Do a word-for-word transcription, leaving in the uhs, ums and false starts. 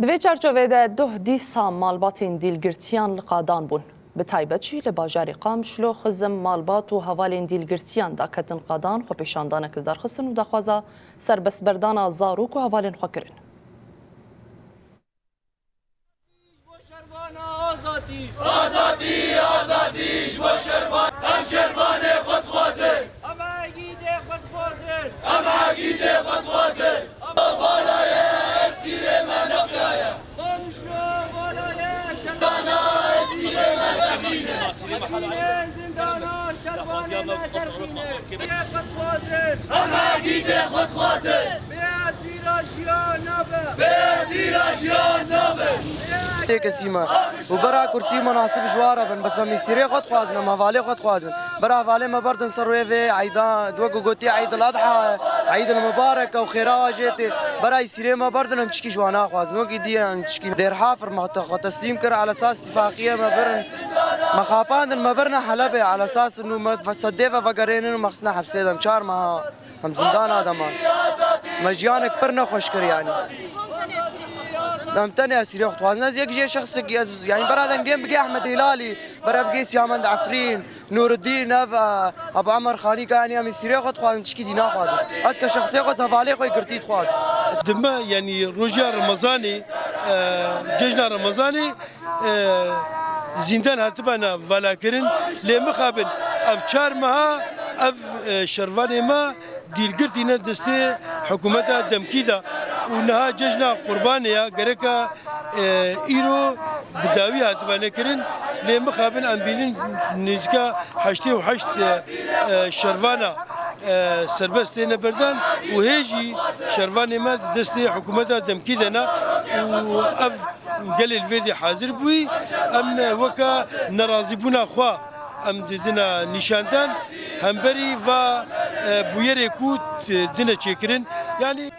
Di vê çarçovê de doh dîsa malbatên dîlgirtiyan li qadan bûn. Bi taybet jî li bajarê Qamişlo xizm, malbat û hevalên dîlgirtiyan daketin qadan, xwepêşandanek li dar xistin û daxwaza serbestberdana zarok û hevalên xwe kirin. Şervana azadî! Azadî, azadî ji bo şervan. Em şervanê xwe dixwazin. Em egîdê xwe dixwazin. Em egîdê xwe dixwazin. Vala ye, esîrê me nexiraye. Qamişlo vala ye, şervana esîrê me nexîne. Esîrê zindana şervanê me derxîne. Bê xwe dixwazin. Em egîdê xwe dixwazin. Bê esîra jiyan nabe. Bê esîra jiyan nabe. Tê kesî me û bera kursî munasib ji wan re bin, bes em îsîrê xwe dixwazin, em hevalê xwe dixwazin. Bera hevalê me berdin ser rûyê vê eyda, wek ku gotî Eyd el Adha, Eyd el Mubarek e û xêra wa jê tê. Bera îsîrê me berdin, em tişkî ji wan naxwazin. Wekî dî em tişkî dêrhafir me te xwe teslîm kir, ala esas tifaqiyê me birin. Me xapandin, me birine Helebê, ala esas nû me ve sedê ve vegerênin û me xistine hepsê de. Em çar meha Em zindana de man. Me jiyanek pir nexweş kir, yanî. Em tenê esîrê xwe dixwazin. Ez yek jê şexsekî, ez, yanî, bera dengê min bigê Ehmed Hîlalî, bera bigê Siyamend Efrîn, Nûreddîn, ev, e, Abu Emer Xanîka, yanî, em îsîrê xwe dixwazin, tişkî dî naxwazin. Ez ke şexsê xwe, ez hevalê xwe yê girtî dixwazim. Di me, yanî, roja Remezanê, e, cejna Remezanê, e, zîndan hatibana valakirin, lê mixabin ev çar meha ev, e, şervanê me dîlgirtîne destê hikûmeta demkî de û niha cejna Qurbanê ya, gereka, e, îro bi dawî hatibane kirin, lê mixabin em bînin nêzîka heştê û heşt, e, e, şervana, e, serbest têne berdan û hê jî şervanê me di destê hikûmeta demkî de ne û ev gelê li vê dê hazir bûyî, em weke nerazîbûna xwe em didine nîşandan, hemberî va, e, bûyerê ku dine çêkirin. Yanî